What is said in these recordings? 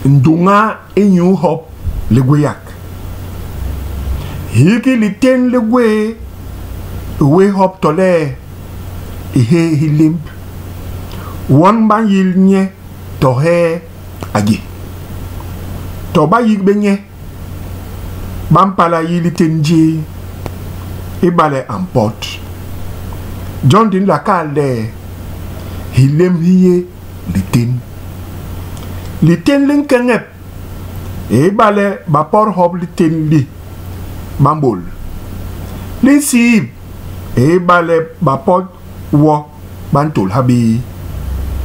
Nduña inyu hop ligwéak. Hiki litén li gwé wé hop tole hié hilémb. Won ba nyil nye to hee a yé. To ba yik bé nye, ba mpala yi litén jé ibale a mpot. Jon di nla kal le hilémb hi yé litén. Litén li nkeñep ibale ba pot hop litén li ba mbôl. Li nsiib ibale ba pot wo ba ntôl ha bé.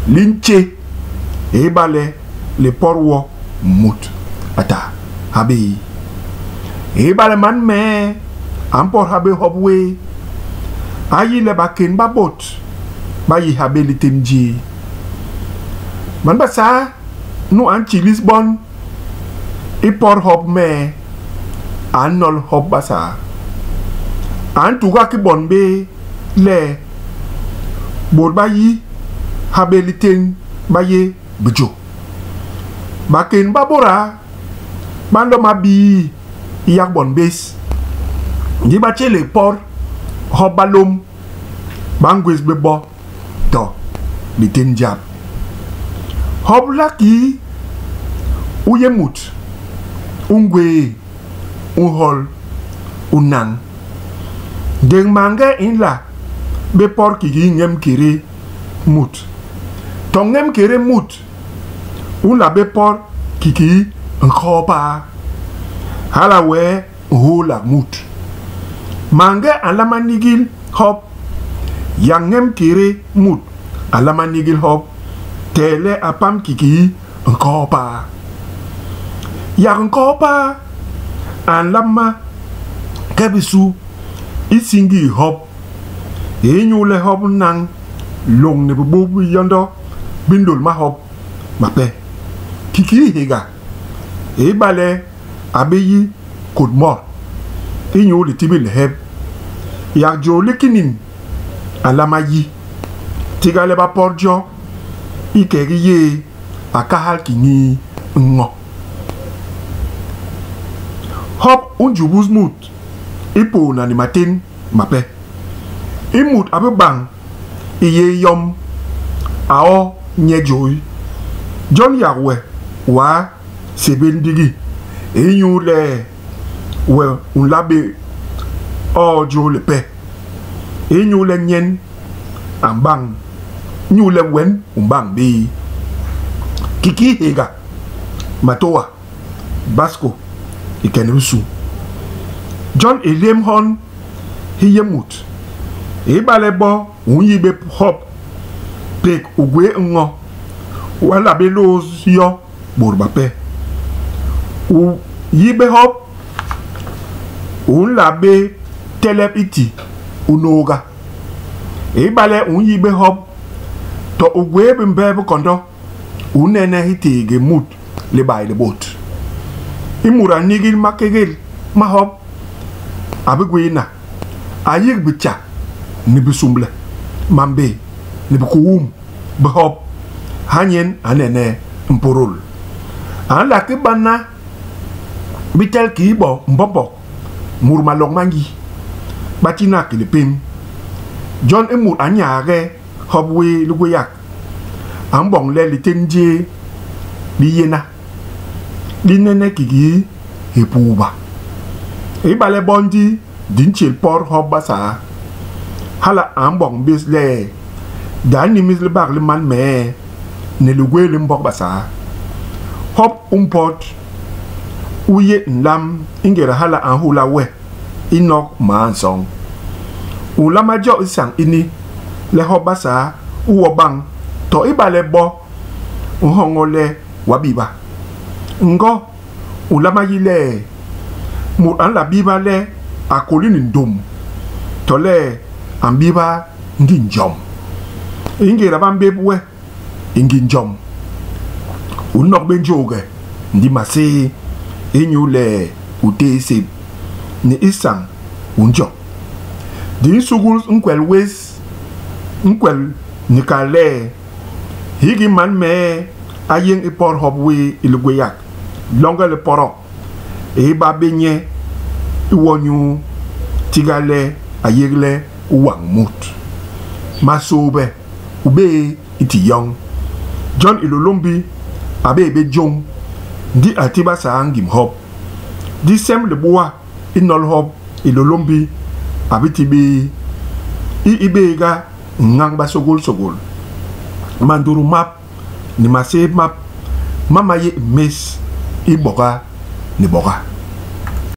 Li ntjé ibale li pot wo mut a ta ha bé. Ibale man mee a mpot ha bé hop wé, a yi le bakén ba bôt ba yi ha bé litén jé. Man Basaa nu a ntjilis bon i pot hop mee, a nnol hop Basaa. A ntuga ki bon bé le bôt ba yi ha bé litén ba yé bijô. Bakén ba bôda ba nlo mabii yak bon bés, ndi ba tjél pot hop balôm, ba ngwés bé bo to litén jap. Hop lakii u yé mut, u ngwéé, u nhol, u nañ. Ndék mañge i nla bé pot kiki ñemkédé mut. To ñemkédé mut u nla bé pot kiki nkôô-paa. Hala wee nhôôlak mut. Mañge a nlama nigil hop, yak ñemkédé mut a nlama nigil hop teele a pam kiki nkôô-paa. Yak nkôô-paa a nlama ke bisu i siñgii hop inyule hop nañ lôñni bibuk bi yondo bi nlôl mahop mape. Kiki hihéga, ibale a bé yi kôt mot inyu litibil lihep, yak jôl li kinin a nlama yi, tiga le ba pot jo i kegi yé a kahal ki ngii ño. Hop u njubus mut i pôôna ni matén mape. I mut a bi bañ i yé yom, a o nye jôi. Jon yak we w'a sébél ndigi inyule we u nla bé o jôl lipe inyule nyen a mbañ, inyule wen u mbañ bé. Kiki hihéga, matôa, baskô i ke ni bisu. Jon hilémb hon hi yé mut. Ibale bo u nyi bé hop, pék u gwé ño, w'a la bé lôôs yo bôt bape. U yi bé hop, u nla bé telep i ti u nôôga. Ibale u nyi bé hop, to u gwé bimbe bikondo, u nene hitéégé mut libai li bôt. I mut a nigil makégél ma hop a bi gwééna, a yik bitja ni bisumble, mambé ni bikuum bi hop, ha nyen a nene mpôdôl. A nla ki bana bitel kii bo mbombok, mut malok ma ngi, ba tinak ki lipém. Jon i mut a nyaage hop wé ligwéak, a mboñ le litén jé li yéna, li nene kiki hipuba. Ibale bo ndi di ntjél pot hop Basaa, hala a mboñ bés le d'a nimis libak li man mee ni ligwéé li Mbok Basaa. Hop u mpot u yé nlam i ngéda hala a nhôla we i nok maasoñ. U nlama jo isañ ini le hop Basaa u wo bañ to ibale bo u nhoñol le w'a biba. Ngo u nlama yi le mut a nla biba le a kôli ni ndôm tole a mbiba ngi njom. I ngéda ba mbép we i ngi njom, u nok bé njôhge ndi maséé inyule u téé sép ni isañ u njok. Di nsugul nkwel wés nkwel ni kal le hiki man mee A yéñ i pot hop wéé i ligwéyak, longe lipodok i ba bé nye i wonyuu tiga le a yégle u wañ mut. Masôôbe u béé i ti yoñ. Jon Hilôlômbi a béé bé jôñ, ndi a ti Basaa ngim hop. Di sem libua i nol hop Hilôlômbi a bi ti béé, i i bééga ngañ basôgôlsôgôl. Mandutu map ni maséé map ma ma yé i més i boga ni boga.